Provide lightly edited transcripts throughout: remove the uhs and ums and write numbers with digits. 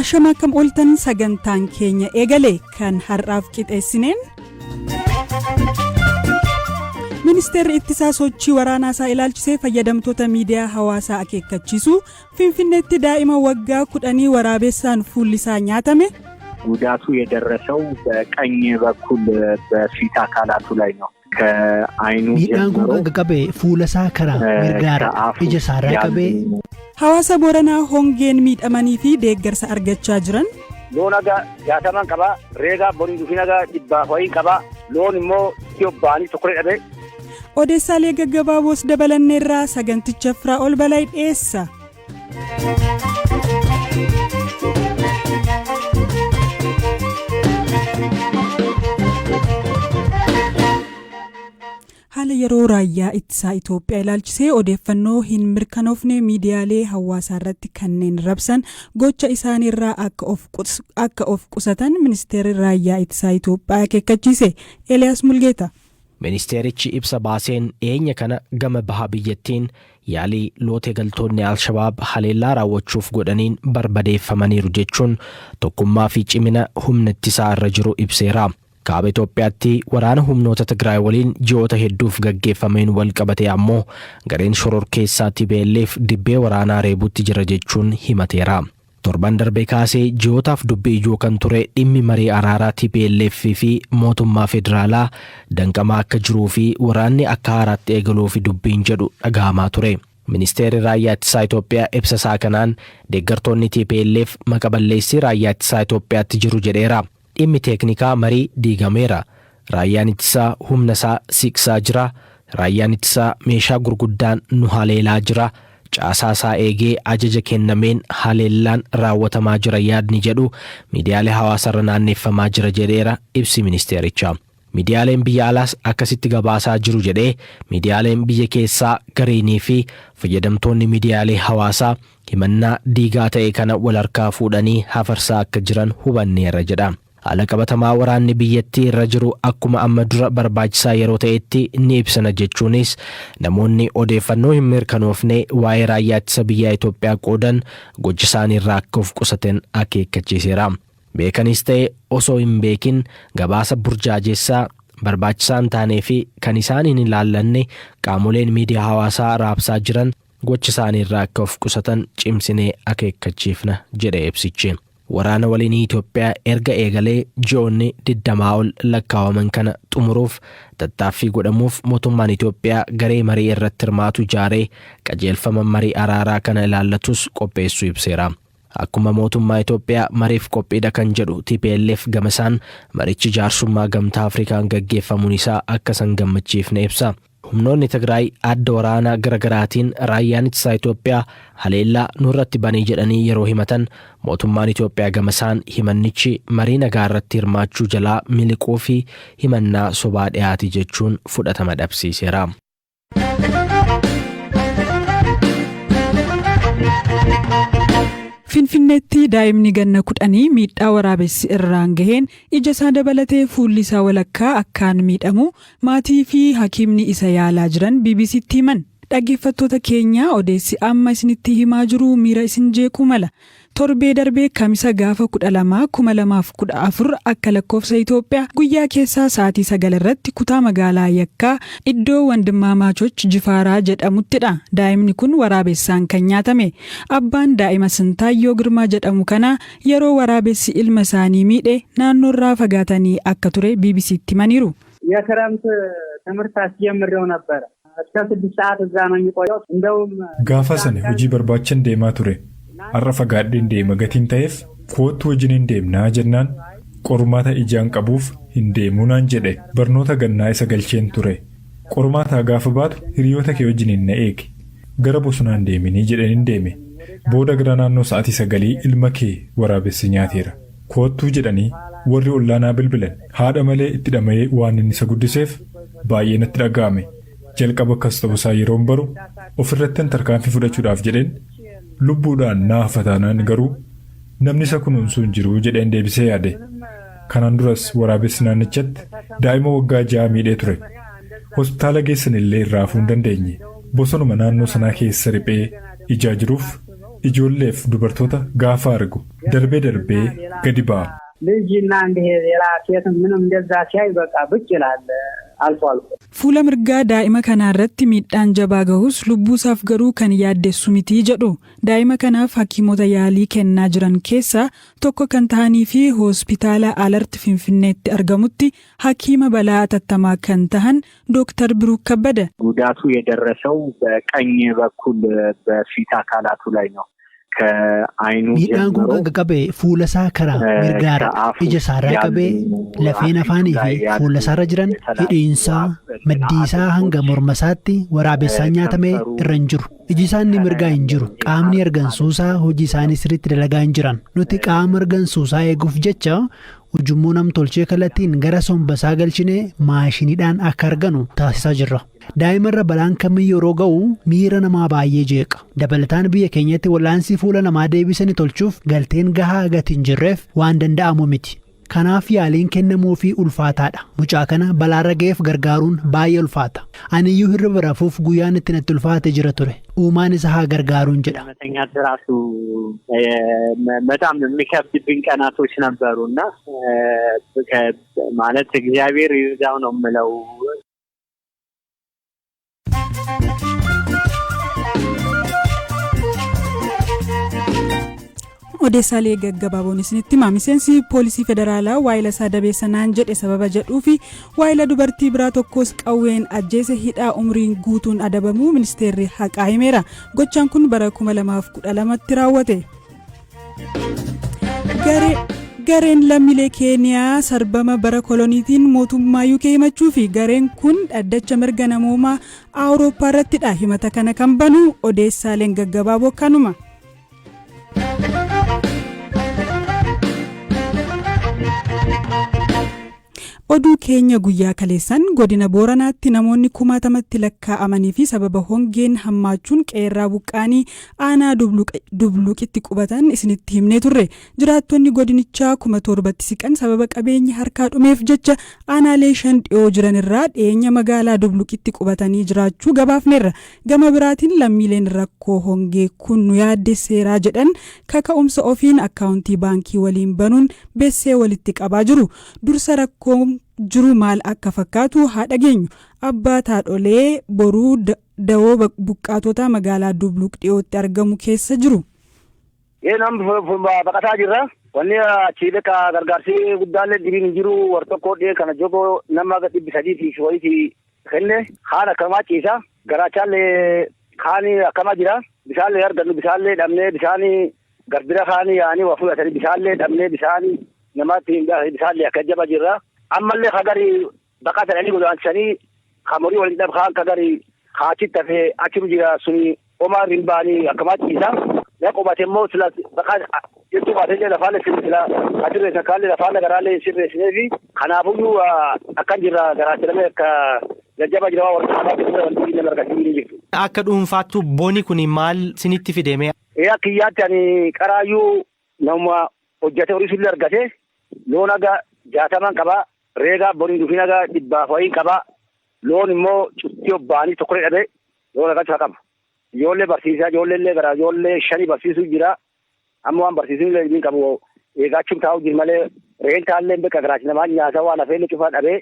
Ashama akkam ooltan sagantaan keenya eegale kan har'aaf qixeessineen. Ministeerri ittisaa sochii waraanaa isaa ilaalchisee fayyadamtoota miidiyaa hawaasaa akeekkachiisu Finfinneetti daa'ima waggaa 10 waraabessaan fuulli isaa nyaatame. ጉዳቱ የደረሰው በቀኝ በኩል በፊት አካላቱ ላይ ነው። ከአይኑ Miidhaan kun ጀምሮ kan qaqqabe fuula isaa karaa mirgaarra ከአፉ ija isaarraa ያሉ qabee Hawaasa Booranaa hongeen miidhamanii fi deeggarsa argachaa jiran. Loon haga 60n qaba. Reegaa boriin dhufin haga dhibbaaf wayiin qaba. Loon immoo itti obba'anii tokko dhabe. Odeessaalee gaggabaaboos dabalanneerraa saganticha Firaa'ol Balaa dhiyeessa. Haala yeroo raayyaa ittisaa Itoophiyaa ilaalchisee odeeffannoo hin mirkanoofne miidiyaalee hawaasaa irratti kanneen rabsan gocha isaaniirraa akka of qusatan ministeerri raayyaa ittisaa Itoophiyaa akeekkachiise. Eeliyaas Mulgeeta. Ministeerichi ibsa baaseen dhiyeenya kana gama baha biyyattiin yaalii lootee galtoonni Alshabaab haleellaa raawwachuuf godhaniin barbadeeffamaniiru jechuun tokkummaa fi cimina humna ittisaa irra jiru ibseera. Kaaba Itoophiyaatti waraana humnoota Tigraay waliin ji'oota hedduuf gaggeeffameen wal qabatee ammoo gareen shororkeessaa TPLF dibbee waraanaa reebuutti jira jechuun himateera. Torban darbee kaasee ji'ootaaf dubbii ijoo kan ture dhimmi marii araaraa TPLF fi mootummaa federaalaa danqamaa akka jiruu fi waraanni akka haaraatti eegaluu fi dubbiin jedhu dhagahamaa ture. Ministeerri raayyaa ittisaa Itoophiyaa ibsa isaa kanaan deeggartoonni TPLF maqa balleessii raayyaa ittisaa Itoophiyaatti jiru jedheera. Dhimmi teeknikaa marii diigameera. Raayyaan ittisaa humna isaa siqsaa jira. Raayyaan ittisaa meeshaa gurguddaan nu haleelaa jira. Caasaa isaa eegee ajaja kennameen haleellaan raawwatamaa jira yaadni jedhu miidiyaalee hawaasarra naanneeffamaa jira jedheera ibsi ministeerichaa. Miidiyaaleen biyya alaas akkasitti gabaasaa jiru jedhee miidiyaaleen biyya keessaa gareenii fi fayyadamtoonni miidiyaalee hawaasaa himannaa diigaa ta'e kana wal harkaa fuudhanii hafarsaa akka jiran hubanneerra jedha. Haala qabatamaa waraanni biyyattii irra jiru akkuma amma dura barbaachisaa yeroo ta'etti ni ibsana jechuunis namoonni odeeffannoo hin mirkanoofne waa'ee raayyaa ittisa biyyaa Itoophiyaa qoodan gocha isaanii irraa akka of qusatan akeekkachiiseera. Beekanis ta'e osoo hin beekin gabaasa burjaajessaa barbaachisaa hin taanee fi kan isaan hin ilaallanne qaamoleen miidiyaa hawaasaa raabsaa jiran gocha isaanii irraa akka of qusatan cimsinee akeekkachiifna jedhe ibsichi. Waraana waliinii Itoophiyaa erga eegalee ji'oonni 20 ol lakkaawaman kana xumuruuf tattaaffii godhamuuf mootummaan Itoophiyaa garee marii irratti hirmaatu ijaaree qajeelfama marii araaraa kana ilaallatus qopheessuu ibseera. Akkuma mootummaa Itoophiyaa mariif qophiidha kan jedhu TPLF gamasaan marichi jaarsummaa gamtaa Afrikaan gaggeeffamuun isaa akka san gammachiifne ibsa. Humnoonni Tigraay adda waraanaa garaagaraatiin raayyaan ittisaa Itoophiyaa haleellaa nurratti banee jedhanii yeroo himatan mootummaan Itoophiyaa gamasaan himannichi marii nagaa irratti hirmaachuu jalaa miliquu fi himannaa sobaa dhiyaate jechuun fudhatama dhabsiiseera. Finfinneetti daa'imni ganna 10 miidhaa waraabessi irraan gaheen ija isaa dabalatee fuulli isaa walakkaa akkaan miidhamu maatii fi hakiimni isa yaalaa jiran BBCtti himan. Dhaggeeffattoota keenya odeessi amma isinitti himaa jiru miira isin jeequu mala. Torbee darbee Kamisa gaafa 12 2014 akka lakkoofsa Itoophiyaa guyyaa keessaa sa'aatii 9 irratti kutaa magaalaa Yakkaa iddoo Wandimmaamaachoch Jifaaraa jedhamuttidha. Daa'imni kun waraabessaan kan nyaatame. Abbaan daa'ima Sintaayyoo Girmaa jedhamu kana yeroo waraabessi ilma isaanii miidhe naannoorraa fagaatanii akka ture BBCtti himaniiru. የክረምት ትምህርት አስጀምሬው ነበረ እስከ 6 ሰዓት እዛ ነው የሚቆየው። እንደውም Gaafa sana hojii barbaachan deemaa ture. Har'a fagaadheen deema gatiin ta'eef koottu wajjin deemnaa jennaan qormaata ijaan qabuuf hin deemuu naan jedhe. Barnoota gannaa isa galcheen ture. Qormaataa gaafa baatu hiriyoota kee wajjin na eegi. Gara bosonaan deeminii jedheen hin deeme. Booda gara naannoo sa'aatii 9 ilma kee waraabessi nyaateera. Koottuu jedhanii warri ollaanaa bilbilan. Haadha malee itti dhama'ee waan inni isa guddiseef baay'ee natti dhaga'ame. Jalqaba akkas ta'uusaa yeroon baru ofirrattan tarkaanfii fudhachuudhaaf jedheen lubbuudhaan naa hafa taanaan garuu namni isa kunuunsuu hin jiru jedheen deebisee yaade. Kanaan duras waraabessi naannichatti daa'ima waggaa 6 miidhee ture. Hospitaala geessan illee irraa hafuu hin dandeenye. Bosonuma naannoo sanaa keessa riphee ijaa jiruuf Ijoolleef dubartoota gaafa argu darbee darbee gadi ba'a. ልጅና እንዲህ ሌላ ሴት ምንም እንደዛ ሲያይ በቃ ብቅ ይላል አልፎ አልፎ። Fuula mirgaa daa'ima kanaa irratti miidhaan jabaa gahus lubbuusaaf garuu kan yaaddessu miti jedhu. Daa'ima kanaaf hakiimota yaalii kennaa jiran keessaa tokko kan ta'anii fi hospitaala Alert Finfinneetti argamutti hakiima balaa atattamaa kan tahan Dooktar Biruuk Kabbada. ጉዳቱ የደረሰው በቀኝ በኩል በፊት አካላቱ ላይ ነው። ከአይኑ Miidhaan kun ጀምሮ kan qaqqabe fuula isaa karaa mirgaarra, ija isaarraa qabee lafeen afaanii fi fuula isaarra jiran, hidhiinsaa, maddii isaa hanga morma isaatti waraabessaan nyaatamee irra hin jiru. Iji isaa inni mirgaa hin jiru. Qaamni argansuusaa hojii isaanii sirriitti dalagaa hin jiran. Nuti qaama argansuusaa eeguuf jecha ujummoo namtolchee kallattiin gara sombasaa galchinee maashiniidhaan akka arganu taasisaa jirra. Daa'imarra balaan kamiyyuu yeroo ga'u miira namaa baay'ee jeeqa. Dabalataan biyya keenyatti wal'aansi fuula namaa deebisanii tolchuuf galteen gahaa gati hin jirreef waan danda'amu miti. Kanaaf yaaliin kennamuufii ulfaataadha. Mucaa kana balaarra ga'eef gargaaruun baay'ee ulfaata. Aniyyuu hirriba rafuuf guyyaan itti natti ulfaate jira ture. Uumaan isa haa gargaaruun jedha. ለመተኛት ራሱ በጣም የሚከብድብኝ ቀናቶች ነበሩ እና ማለት እግዚአብሔር ይርዳው ነው የምለው። Odeessaalee gaggabaaboon isinitti hima. Miseensi poolisii federaalaa waayila isaa dabeessa naan jedhe sababa jedhuu fi waayila dubartii biraa tokkos qawween ajjeese hidhaa umriin guutuun adabamuu ministeerri haqaa himeera. Gochaan kun bara 2012tti raawwate. Gareen lammiilee Keeniyaa sarbama bara koloniitiin mootummaa UK himachuu fi gareen kun dhaddacha mirga namoomaa Awurooppaa irrattidha himata kana kan banu. Odeessaaleen gaggabaaboo kanuma. Oduu keenya guyyaa kaleessan godina Booranaatti namoonni kumaatamatti lakkaa'amanii fi sababa hongeen hammaachuun qeerraa buqqaanii aanaa Dubluqitti qubatan isinitti himnee turre. Jiraattonni godinichaa 7,000tti siqan sababa qabeenya harkaa dhumeef jecha aanaalee shan dhiyoo jiran irraa dhiyeenya magaalaa Dubluqitti qubatanii jiraachuu gabaafneerra. Gama biraatiin lammiileen rakkoo hongee kun nu yaaddesseeraa jedhan kaka'umsa ofiin akkaawuntii baankii waliin banuun beessee walitti qabaa jiru. Dursa rakkoon jiru maal akka fakkaatu haa dhageenyu. Abbaa Taadholee Boruu dawoo buqqaatota magaalaa Dubluq dhiyootti argamu keessa jiru. Nam baqataa jirra. Wanni achii beeka gargaarsi guddaallee dibiin hin jiru, war tokko dhiyee kana jogoo nama 300 fi wayitii kenne haala akkamaa ciisa. Garaachaallee kaani akkamaa jira. Bisaallee argannu bisaallee dhabnee, bishaan garbira kaani yaa'anii waa fudhatanii, bisaallee dhabnee, bishaan namaatti bisaallee akka jaba jirra. Ammallee kagari baqatanii godaansanii kamorii waliin dhab kaan kagari haachitti hafee achiru jira, suni homaa hin baanii akkamaa ciisa. Na qubate immoo sila baqa jirtu baatee lafaalee sila asirreessa kaallee lafaalee garaallee sirreessinee fi kanaafuyyuu akkan jirra, garaachilamee akka jajjaba jira, waan warra kanaa wanti nama argachuu hin jirtu. Akka dhuunfaattu boni kun maal sinitti fideme? Ee, akka kiyyaatti ani qaraayyuu nama hojjate horii sullee argate, loon haga 60n qabaa, reegaa boriin dhufin haga dhibbaaf wayiin qabaa, loon immoo cuftii obbaanii tokko dhabe, loon haga cufa qaba. Ijoollee barsiisaa, ijoollee illee gara ijoollee shanii barsiisuu jira. Amma waan barsiisuu illee hin qabu, eegaachuun taa'u jiru malee re'een taallee beeka garaachi namaa nyaata waan hafee cufaa dhabee,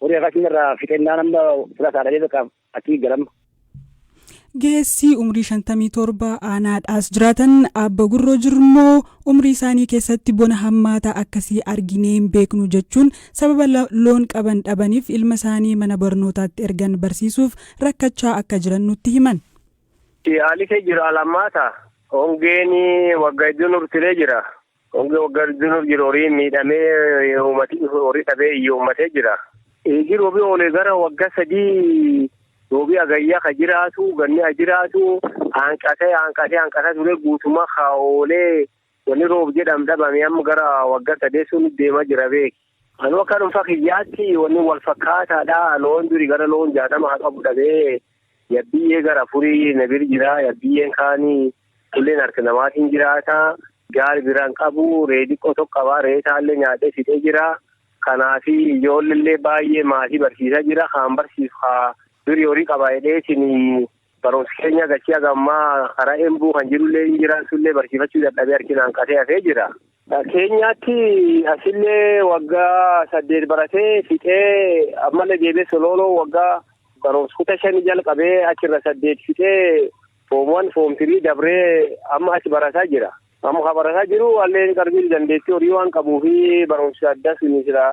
horii akkasii irraa fixennaa nama fudhataa dhabee beeka achii galama. Geessii umrii 57 aanaadhaas jiraatan Abba Gurroo Jirmoo umrii isaanii keessatti bona hammaataa akkasii arginee hin beeknu jechuun sababa loon qaban dhabaniif ilma isaanii mana barnootaatti ergan barsiisuuf rakkachaa akka jiran nutti himan. Haalli kee jiru haala hongeen waggaa hedduu nuuf turee jira. Hongee waggaa hedduu nuuf jiru, horii miidhamee, uummati horii dhabee iyyoomatee jira. Eegi roobii oolee gara waggaa 3, roobii agayyaa ka jiraatu, ganni ha jiraatu, hanqatee hanqatee hanqatee ture, guutummaa ka oolee wanni roob jedham dhabame, amma gara waggaa sadee sun deemaa jira beeki. Anu akka dhuunfaa kiyyaatti wanni wal fakkaataadha. Loon duri gara loon 60 haa qabu dhabee, yabbiyyee gara afurii na bir jira. Yabbiyyeen kaanii tulleen harka namaatiin jiraata. Gaari biraan qabu, re'ee xiqqoo tokko qabaa, re'ee taallee nyaatee fixee jira. Kanaafi ijoollee baay'ee maatii barsiisaa jira. Kaan barsiisu haa durii horii qaba jedheetiin. Barumsa keenya gachii hagammaa karaa Embuu kan jirullee hin jira sullee barsiifachuu dadhabee harkinaan qatee hafee jira. Keenyaatti asillee waggaa 8 baratee fixee ammallee deebi'ee Solooloo waggaa barumsa kutaa 5 jalqabee achirra 8 fixee form 1 form 3 dabree amma achi barataa jira. Amma kan barataa jiru alleen qarbii dandeettii horii waan qabuu fi barumsa addaa suni jira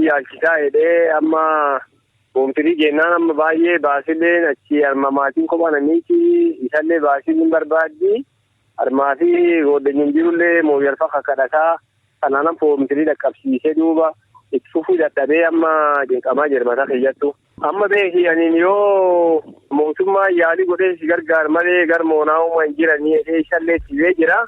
yaalchisaa jedhee amma form 3 jennaan amma baay'ee baasilleen achi harma maatiin kophaan aniiti isallee baasiin hin barbaaddi. Harmaa fi goddanyin jirullee mooyyalfa kakkadhataa kanaan form 3 dhaqqabsiisee duuba itti fufuu dadhabee amma jeeqamaa jira mataa keessattuu. Amma beeki aniin yoo mootummaa yaalii godhee si gargaar malee gar moonaa uumaa hin jiranii jedhee isallee itti jira.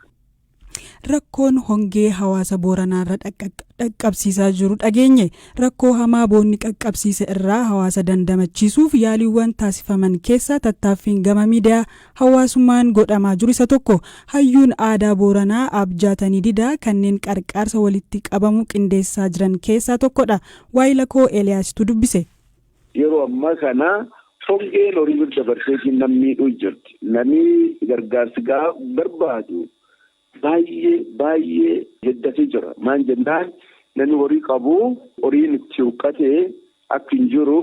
Rakkoon hongee hawaasa Booranaarra dhaqqabsiisaa jiru dhageenye. Rakkoo hamaa boonni qaqqabsiise irraa hawaasa dandamachiisuuf yaaliiwwan taasifaman keessaa tattaaffiin gama miidiyaa hawaasummaan godhamaa jiru isa tokko. Hayyuun aadaa Booranaa Abjaatanii Didaa kanneen qarqaarsa walitti qabamu qindeessaa jiran keessaa tokkodha. Waayilakoo Eeliyaasitu dubbise. Yeroo ammaa kana hongeen horii bira dabarseetiin nam miidhuu jirti. Namni gargaarsi barbaadu baay'ee baay'ee heddatee jira. Maan jennaan namni horii qabu horiin itti huqqatee akka hin jiru,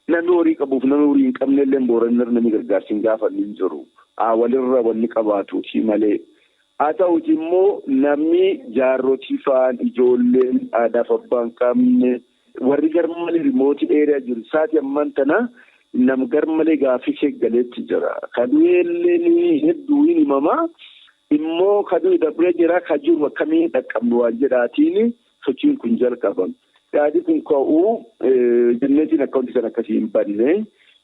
namni horii qabuuf namni horii hin qabne illee Booranarra namni gargaarsi hin gaafanne hin jiru. Walirra wanni qabaatuuti malee. Haa ta'uti immoo namni jaarrotii fa'aan ijoolleen aadaaf abbaa hin qabne warri garmalee remote area jiru saati ammaan tana nam garmalee gaaffii galeetti jira. Kadu'eelleen hedduu hin himamaa. Immoo kaduu dabree jira ka jiru akkamiin dhaqqabnu waan jedhaatiin sochiin kun jalqabame. Yaadi kun ka'uu jenneetiin akkaawuntii sana akkasii hin banne.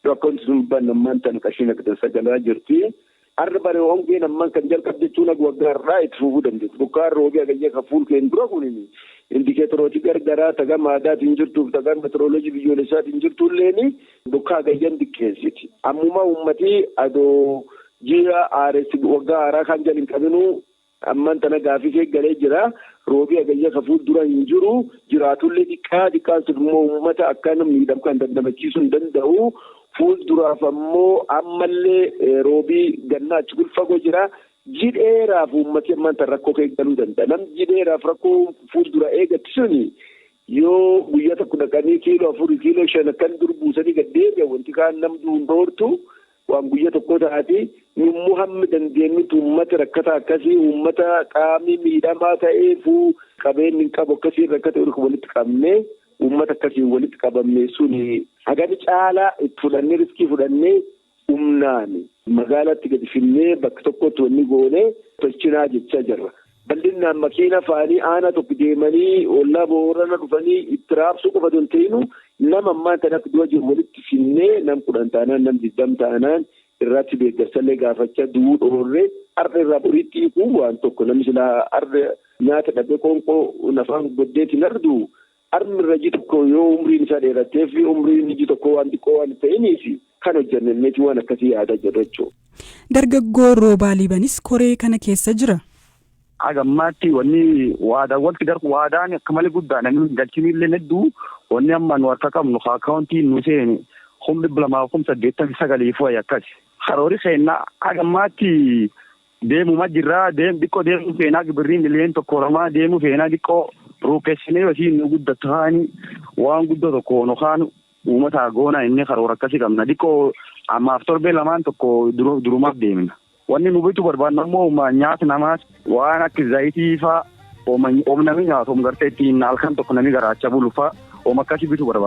Yoo akkaawuntii sun hin banne ammaan tana qarshiin akka sagalaa jirti. Har'a bare hongeen ammaan kan jalqabde jechuun waggaa irraa itti fufuu dandeessu. Bokkaan roobee hagayya kan fuul keen dura kunin indikeetorooti gargaraa tagama aadaatiin jirtuuf tagama meteoroloojii biyyoolessaatiin jirtulleen bokkaa hagayyan xiqqeessiti. Ammuma uummatii adoo ji'a haaressi waggaa haaraa kan jala hin qabinu ammaan tana gaaffii galee jira. Roobii hagayya kan fuuldura hin jiru jiraatullee xiqqaa xiqqaan sun immoo uummata akkaan miidhamu kan dandamachiisuu hin danda'u. Fuulduraaf ammoo ammallee roobii gannaa achi fagoo jira. Jidheeraaf uummati ammaan tan rakkoo eeggaluu danda'a. Namni jidheeraaf rakkoo fuuldura eegatti suni yoo guyyaa tokko dhaqanii kiiloo 4 kiiloo 5 akkan dur buusanii gad deebi'an wanti kaan namni hin dhoortu waan guyyaa tokko taati. Yommuu hammi dandeenyutti uummata rakkataa akkasii uummata qaamni miidhamaa ta'eefuu qabeenyi hin qabu akkasii rakkata walitti qabnee uummata akkasiin walitti qabamne suni hagami caalaa itti fudhannee riskii fudhannee humnaan magaalatti gadi finnee bakka tokkotti wanni goonee tolchinaa jechaa jirra. Bal'inaan makiina faanii aanaa tokko deemanii ollaa Boorana dhufanii itti raabsuu qofa osoo hin ta'inu nama ammaan tana akka dura jiru walitti finnee nam 10 taanaan nam 20 taanaan irratti deeggarsallee gaafachaa du'uu dhoorree har'a irraa boriitti hiikuu waan tokko namni silaa har'a nyaata dhabee qoonqoo nafaan goddeetiin ardu harmi irra ji tokko yoo umriin isaa dheerattee fi umriin iji tokko waan xiqqoo waan ta'iniif kan hojjennee waan akkasii yaadaa jirra jechuudha. Dargaggoo Roobaa Liibanis koree kana keessa jira. Hagammaatti wanni waadaa walitti darbu waadaan akka malee guddaa namni galchinillee hedduu wanni amma nu harka qabnu akkaawuntii nu seene 289,000 wayi akkasi. Karoori keenya hagammaatti deemuma jirraa xiqqoo deemuu feenaa birrii miliyoona 1 2 deemuu feenaa xiqqoo ruukessinee asii nu guddatu haani waan guddoo tokko nu uummata goona inni karoora akkasii qabna xiqqoo ammaaf torbee lamaan tokko durumaaf deemna. Wanni nu bitu barbaannu ammoo nyaata namaas waan akka zayitii faa oom namni nyaatu oom gartee ittiin halkan tokko namni garaacha bulu faa oom akkasii bitu barbaanna.